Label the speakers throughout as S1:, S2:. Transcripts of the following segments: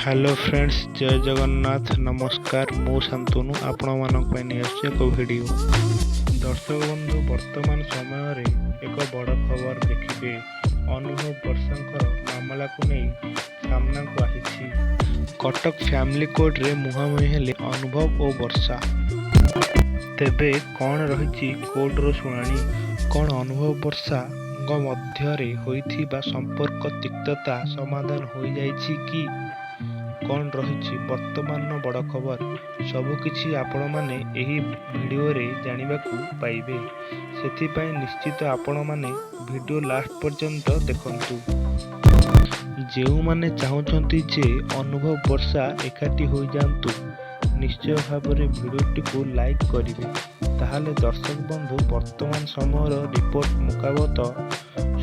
S1: Hello friends, ଜୟ ଜଗନ୍ନାଥ, ନମସ୍କାର। ମୁଁ ଶାନ୍ତନୁ, ଆପଣମାନଙ୍କ ପାଇଁ ନେଇ ଆସୁଛି ଏକ ଭିଡ଼ିଓ। ଦର୍ଶକ ବନ୍ଧୁ, ବର୍ତ୍ତମାନ ସମୟରେ ଏକ ବଡ଼ ଖବର ଦେଖିବେ, ଅନୁଭବ ବର୍ଷାଙ୍କର ମାମଲାକୁ ନେଇ ସାମ୍ନାକୁ ଆସିଛି। କଟକ ଫ୍ୟାମିଲି କୋର୍ଟରେ ମୁହାଁମୁହିଁ ହେଲେ ଅନୁଭବ ଓ ବର୍ଷା। ତେବେ କ'ଣ ରହିଛି କୋର୍ଟର ଶୁଣାଣି? କ'ଣ ଅନୁଭବ ବର୍ଷାଙ୍କ ମଧ୍ୟରେ ହୋଇଥିବା ସମ୍ପର୍କ ତିକ୍ତତା ସମାଧାନ ହୋଇଯାଇଛି କି? କ'ଣ ରହିଛି ବର୍ତ୍ତମାନର ବଡ଼ ଖବର? ସବୁକିଛି ଆପଣମାନେ ଏହି ଭିଡ଼ିଓରେ ଜାଣିବାକୁ ପାଇବେ। ସେଥିପାଇଁ ନିଶ୍ଚିତ ଆପଣମାନେ ଭିଡ଼ିଓ ଲାଷ୍ଟ ପର୍ଯ୍ୟନ୍ତ ଦେଖନ୍ତୁ। ଯେଉଁମାନେ ଚାହୁଁଛନ୍ତି ଯେ ଅନୁଭବ ବର୍ଷା ଏକାଠି ହୋଇଯାଆନ୍ତୁ, ନିଶ୍ଚୟ ଭାବରେ ଭିଡ଼ିଓଟିକୁ ଲାଇକ୍ କରିବେ। ତାହେଲେ ଦର୍ଶକ ବନ୍ଧୁ, ବର୍ତ୍ତମାନ ସମୟର ରିପୋର୍ଟ ମୁତାବକ,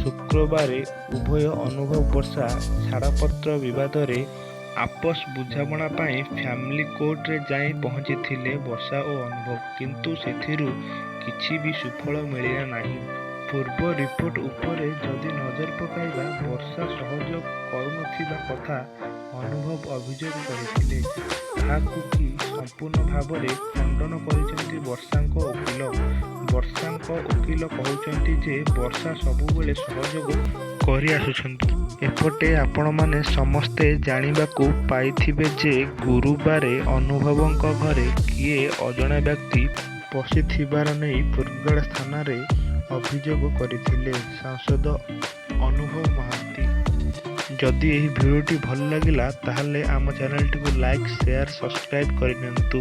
S1: ଶୁକ୍ରବାର ଉଭୟ ଅନୁଭବ ବର୍ଷା ଛାଡ଼ପତ୍ର ବିବାଦରେ ଆପୋଷ ବୁଝାମଣା ପାଇଁ ଫ୍ୟାମିଲି କୋର୍ଟରେ ଯାଇ ପହଞ୍ଚିଥିଲେ ବର୍ଷା ଓ ଅନୁଭବ। କିନ୍ତୁ ସେଥିରୁ କିଛି ବି ସୁଫଳ ମିଳିଲା ନାହିଁ। ପୂର୍ବ ରିପୋର୍ଟ ଉପରେ ଯଦି ନଜର ପକାଇବା, ବର୍ଷା ସହଯୋଗ କରୁନଥିବା କଥା ଅନୁଭବ ଅଭିଯୋଗ କରିଥିଲେ। ଯାହାକୁ କି ସମ୍ପୂର୍ଣ୍ଣ ଭାବରେ ଖଣ୍ଡନ କରିଛନ୍ତି ବର୍ଷାଙ୍କ ଓକିଲ। ବର୍ଷାଙ୍କ ଓକିଲ କହୁଛନ୍ତି ଯେ ବର୍ଷା ସବୁବେଳେ ସହଯୋଗ କରିଆସୁଛନ୍ତି। ଏପଟେ ଆପଣମାନେ ସମସ୍ତେ ଜାଣିବାକୁ ପାଇଥିବେ ଯେ ଗୁରୁବାର ଅନୁଭବଙ୍କ ଘରେ କିଏ ଅଜଣା ବ୍ୟକ୍ତି ପଶିଥିବାର ନେଇ ଫୁଲଗଡ଼ ଥାନାରେ ଅଭିଯୋଗ କରିଥିଲେ ସାଂସଦ ଅନୁଭବ ମହାନ୍ତି। ଯଦି ଏହି ଭିଡ଼ିଓଟି ଭଲ ଲାଗିଲା, ତାହେଲେ ଆମ ଚ୍ୟାନେଲଟିକୁ ଲାଇକ୍, ସେୟାର, ସବସ୍କ୍ରାଇବ୍ କରିନିଅନ୍ତୁ।